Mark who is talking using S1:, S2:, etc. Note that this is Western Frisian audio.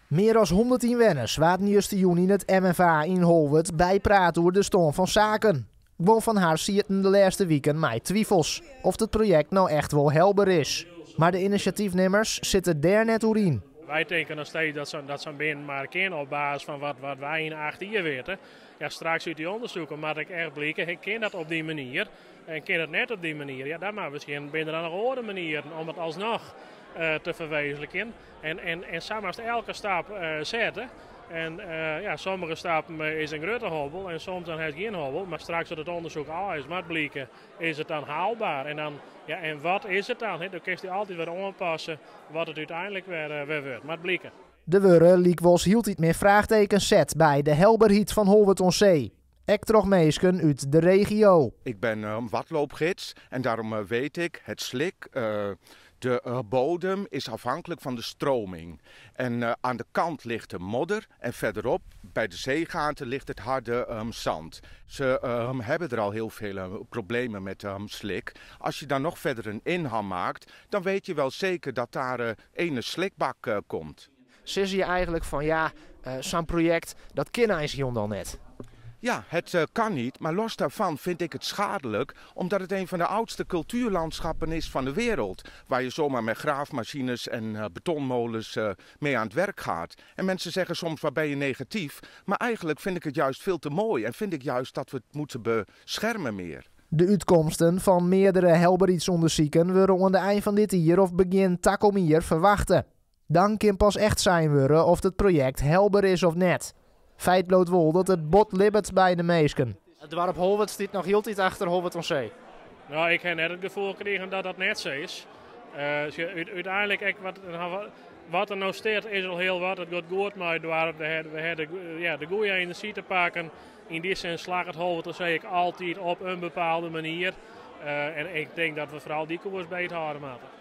S1: Mear as 100 ynwenners waarden justerjûn yn it MFA yn Holwert bypraat oer de stân fan saken. Guon fan har sieten de lêste wiken mei twifels oft it projekt no echt wol helber is. Mar de inisjatyfnimmers sitte dêr net oer yn.
S2: Wy tinke noch steeds dat sa'n binnenmar kin op basis fan wat wy yn 8 jier witte. Ja, straks út dy ûndersiken moat ek echt blike, kin dat op dy manier en kin it net op dy manier? Ja, dan mar miskien binne der dan noch oare manieren om it asnoch te ferwêzentlikjen. En sa moatst elke stap sette. En ja, sommige stappen is in grutte hobbel en soms dan hast gjin hobbel. Mar straks as it ûndersyk ôf is, moat blike, is it dan haalber? En, dan, ja, en wat is it dan? Dan kinst dy altyd wer oanpasse wat it úteinlik wer wurdt. Moat blike.
S1: Der wurde lykwols hieltyd mear fraachtekens set by de helberheid fan Holwert oan See. Ek troch minsken út de regio.
S3: Ik ben een wadloopgids en daarom weet ik, het slik, de bodem is afhankelijk van de stroming. En aan de kant ligt de modder en verderop bij de zeegaten ligt het harde zand. Ze hebben er al heel veel problemen met slik. Als je dan nog verder een inham maakt, dan weet je wel zeker dat daar ene slikbak komt.
S1: Sizze je eigentlik fan ja, sa'n projekt dat kin eins dan net?
S3: Ja, het kan niet, maar los daarvan vind ik het schadelijk, omdat het een van de oudste cultuurlandschappen is van de wereld, waar je zomaar met graafmachines en betonmolens mee aan het werk gaat. En mensen zeggen soms, waar ben je negatief? Maar eigenlijk vind ik het juist veel te mooi en vind ik juist dat we het moeten beschermen meer.
S1: De útkomsten fan meardere helberheidsûndersiken wurde oan de ein fan dit jier of begjin takom jier ferwachte. Dan kin pas echt sein wurde oft it projekt helber is of net. Feit bliuwt wol dat it bot libbet by de minsken. It doarp Holwert stiet noch hieltyd achter Holwert oan See.
S2: No, ik ha net it gefoel krigen dat dat net sa is. Úteinlik, ek wat der no stiet, is al hiel wat. It giet goed mei it doarp. We ha de, ja, de goede enerzjy te pakken. Yn dy sin slagget Holwert oan See ek altyd op in bepaalde manier. En ik tink dat we foaral dy koers beethâlde moatte.